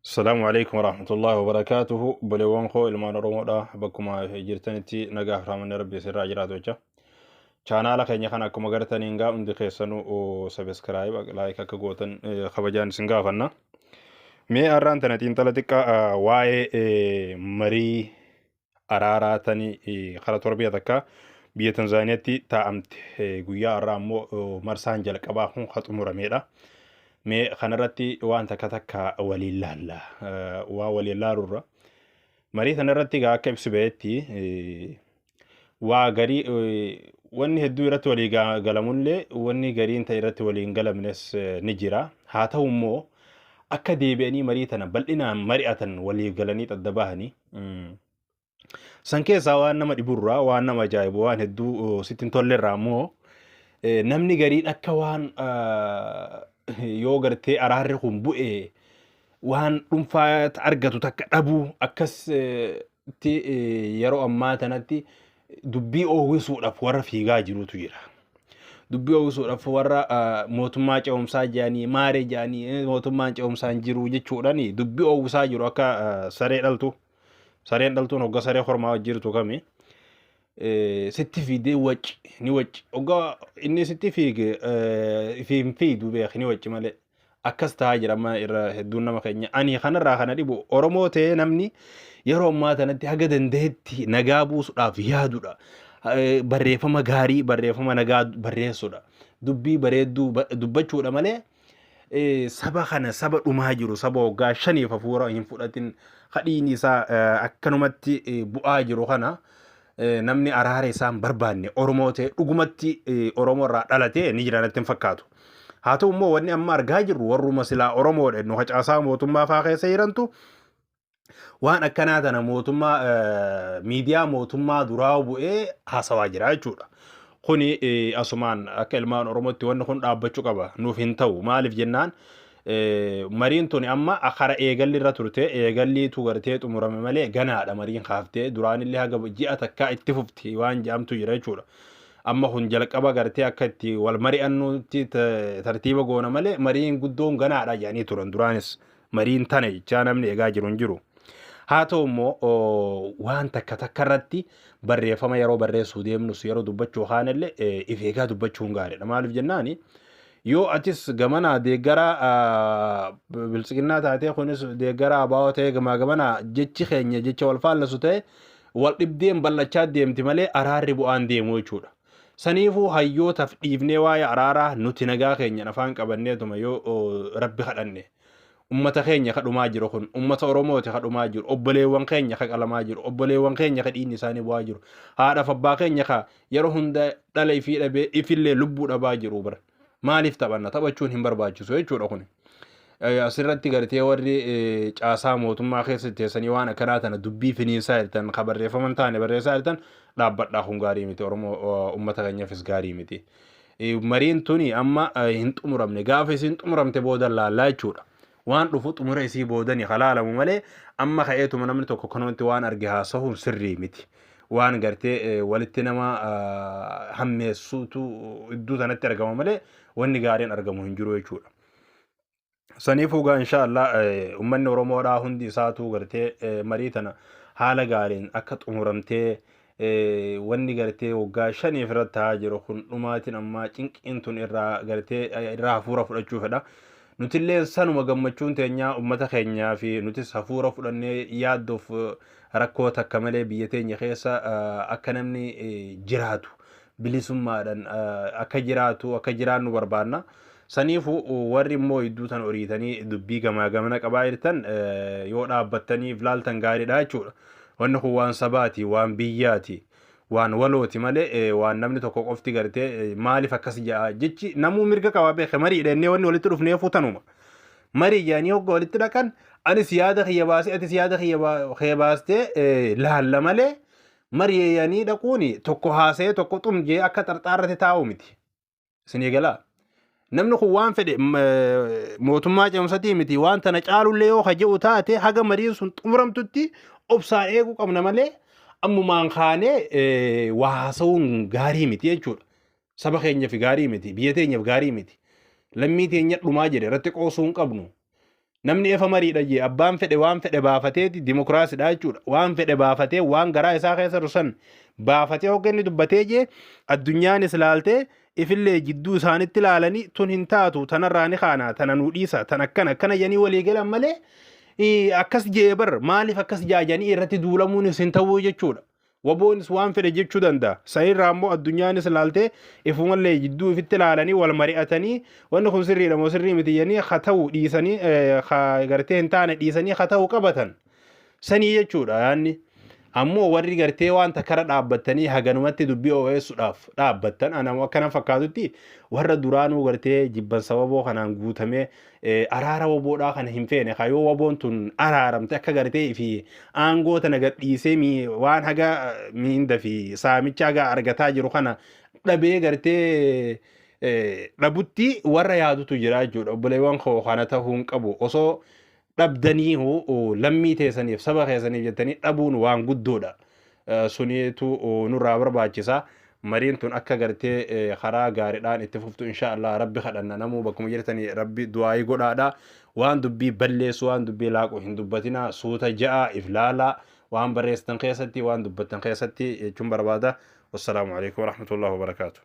Assalaamu alaikum warahmatullahi wabarakaatuhu. Obboleewwan koo ilmaan Oromoodha, bakkuma jirtanitti nagaa fi rahmanni Rabbi isirraa jiraatu jecha. Chaanaala keenya kana akkuma gartaniin gaa hundi keessanuu subscribe, like akka gootan kabajaan isin gaafanna. Mee har'aan tana xiinxala xiqqaa waa'ee marii araaraa tani kara torbee takka biyya Tanzaaniyaatti taa'amte, guyyaa har'aa immoo marsaan jalqabaa kun ka xumurameedha. Mee kanarratti waan takka takka waliin laalla. Waan waliin laalurra. Marii kanarratti egaa akka ibsu ba'etti waa garii wanni hedduu irratti walii galamullee, wanni gariin ta'e irratti walii hin galamnes ni jira. Haa ta'u immoo akka deebi'anii marii tana bal'inaan mari'atan walii galanii adda bahanii. San keessaa waan nama dhiburraa, waan nama ajaa'ibu, waan hedduu sitti hin tollerraa immoo, namni gariin akka waan yoo gartee araarri kun bu'e waan dhuunfaa argatu takka dhabuu akkasitti yeroo ammaa tanatti dubbii oowwisuudhaaf warra fiigaa jirutu jira. Dubbii oowwisuudhaaf warra mootummaa ce'umsaa jedhanii, maaree jedhanii, mootummaan ce'umsaa hin jiru jechuudhaan dubbii oowwisaa jiru akka saree dhaltu. Sareen dhaltuun hogga saree hormaa jirtu kami sitti fiidee wacci ni wacci, hogga inni sitti fiige hin fiidu beeki, ni wacci malee. Akkas ta'aa jira amma irra hedduun nama keenya. Ani kanarraa kana dhibu, Oromoo ta'ee namni yeroo ammaa tanatti haga danda'etti nagaa buusuudhaaf yaadudha. Barreeffama gaarii, barreeffama nagaa barreessuudha. Dubbii bareedduu dubbachuudha malee saba kana, saba dhumaa jiru, saba waggaa 5f hafuura hin fudhatin, kadhiin isaa akkanumatti bu'aa jiru kana, namni araara isaan barbaanne Oromoo ta'e dhugumatti Oromoo irraa dhalatee ni jira natti hin fakkaatu. Haa ta'u immoo wanni amma argaa jirru warruma silaa Oromoodha nu facaasaa mootummaa faa keessa jirantu waan akkanaa tana mootummaa, miidiyaa mootummaa duraa bu'ee haasawaa jira jechuudha. Kuni asumaan akka ilmaan Oromootti wanni kun dhaabbachuu qaba. Nuuf hin ta'u. Maaliif jennaan, mariin tuni amma kara eegalli irra turte, eegalliitu gartee xumurame malee ganaadha mariin kaaftee duraanillee haga ji'a takkaa itti fufti waan jedhamtu jira jechuudha. Amma kun jalqaba gartee akka itti wal mari'annutti tartiiba goona malee mariin guddoon ganaadha jedhanii turan duraanis. Mariin tana jechaa namni eegaa jiru hin jiru. Haa ta'u immoo waan takka takka irratti barreeffama yeroo barreessuu deemnus, yeroo dubbachuu kaanillee if eegaa dubbachuun gaariidha. Maaliif jennaani, yoo atis gamanaa deeggaraa biltsiginnaa taatee, kunis deeggaraa abaa'oo ta'ee, gamaa gamanaa jechi keenya jecha wal faallasu ta'e, wal dhibdeen bal'achaa deemti malee araarri bu'aan deemu jechuudha. Saniifuu hayyootaaf dhiifnee waa'ee araaraa nuti nagaa keenyan afaan qabanneetuma yoo Rabbi kadhanne, ummata keenya ka dhumaa jiru kun ummata Oromooti ka dhumaa jiru, obboleewwan keenya ka qalamaa jiru, obboleewwan keenya ka dhiigni isaanii bu'aa jiru, haadhaaf abbaa keenya ka yeroo hunda dhala ifii dhabee ifillee lubbuu dhabaa jiru bara maaliif taphanna? Taphachuun hin barbaachisu jechuudha. Kun asirratti gartee warri caasaa mootummaa keessa teessanii waan akkanaa tana dubbii finiinsaa jirtan, ka barreeffaman taane barreessaa jirtan, dhaabbadhaa. Kun gaarii miti, Oromoo ummata keenyaafis gaarii miti. Mariin tuni amma hin xumuramne, gaafa isiin xumuramte booda laallaa jechuudha. Waan dhufu xumura isii boodani halaalamu malee amma ka'eetuma namni tokko kanumatti waan arge haasahuun sirrii miti. Waan gartee walitti nama hammeessuutu iddoo sanatti argama malee wanni gaariin argamu hin jiru jechuudha. Saniifuu gaa inshaallah uummanni Oromoodhaa hundi isaatuu gartee marii tana haala gaariin akka xumuramtee, wanni gartee waggaa 5f irratti ta'aa jiru kun dhumaatiin ammaa cinqiin tun irraa gartee irraa hafuura fudhachuu fedha. Nutillee sanuma gammachuun teenyaa uummata keenyaa fi nutis hafuura fudhannee yaaddoof rakkoo takka malee biyya teenya keessa akka namni jiraatu, bilisummaadhaan akka jiraatu, akka jiraannu barbaanna. Saniifu warri immoo iddoo tan oriitanii dubbii gamaa gamana qabaa jirtan yoo dhaabbattaniif laaltan gaariidha jechuudha. Wanni kun waan sabaati, waan biyyaati, waan walooti malee waan namni tokko qofti gartee maaliif akkas ja'a jechi namuu mirga qabaa beeke. Mariidha innee wanni walitti dhufneefuu tanuma. Marii jedhanii hogga walitti dhaqan, anis yaada kiyya baasee, atis yaada kiyya baastee laalla malee, marii jedhanii dhaquuni tokko haasa'ee tokko xumjee akka xarxaarratti taa'u miti. Isinii galaa? Namni kun waan fedhe mootummaa ce'umsatii miti, waan tana caalullee yoo ka jedhu taate, haga mariin sun xumuramtutti obsaan eeguu qabna malee ammumaan kaanee waa haasa'uun gaarii miti jechuudha. Saba keenyaaf gaarii miti, biyya teenyaaf gaarii miti. Lammii teenya dhumaa jedhe irratti qoosuu hin qabnu. Namni efa mariidha jee abbaan fedhe waan fedhe baafateeti dimokiraasidha jechuudha. Waan fedhe baafatee waan garaa isaa keessa jiru san baafatee hogga inni dubbatee jee addunyaanis laaltee ifillee jidduu isaanitti laalanii tun hin taatu, tanarraa ni kaana, tana nuu dhiisa, tan akkana akkana jedhanii walii galan malee akkas jee bar maaliif akkas jaajanii irratti duulamuunis hin ta'uu jechuudha. Waboonis waan fedhe jechuu danda'a. Sanirraa immoo addunyaanis laaltee ifumallee jidduu ifitti laalanii wal mari'atanii wanni kun sirriidha moo sirrii miti jedhanii ha ta'u dhiisanii ha gartee hin taane dhiisanii ha ta'u qabatan. Sanii jechuudha yaanni. Ammoo warri gartee waan takkara dhaabbattanii haganumatti dubbii oo'eessuudhaaf dhaabbattan ana akkana fakkaatutti warra duraanuu gartee jibbansa waboo kanaan guutamee araara waboodhaa kana hin feene ka yoo waboon tun araaramte akka gartee fi aangoo tana gadhiisee waan haga miinda fi saamicha haga argataa jiru kana dhabee gartee dhabutti warra yaadutu jira jechuudha. Obboleewwan koo, kana ta'uu hin qabu. Osoo dhabdanii lammii teessaniif, saba keessaniif jettanii dhabuun waan guddoodha. Suniitu nurraa barbaachisa. Mariin tun akka gartee karaa gaariidhaan itti fuftu insha Allah Rabbi kadhanna. Namuu bakkuma jirtanii Rabbi du'aayii godhaadha. Waan dubbii balleessu, waan dubbii laaqu hin dubbatina. Suuta ja'a if laalaa, waan barreessitan keessatti, waan dubbattan keessatti jechuun barbaada. Wassalaamu alaikum warahmatullahi wabarakaatu.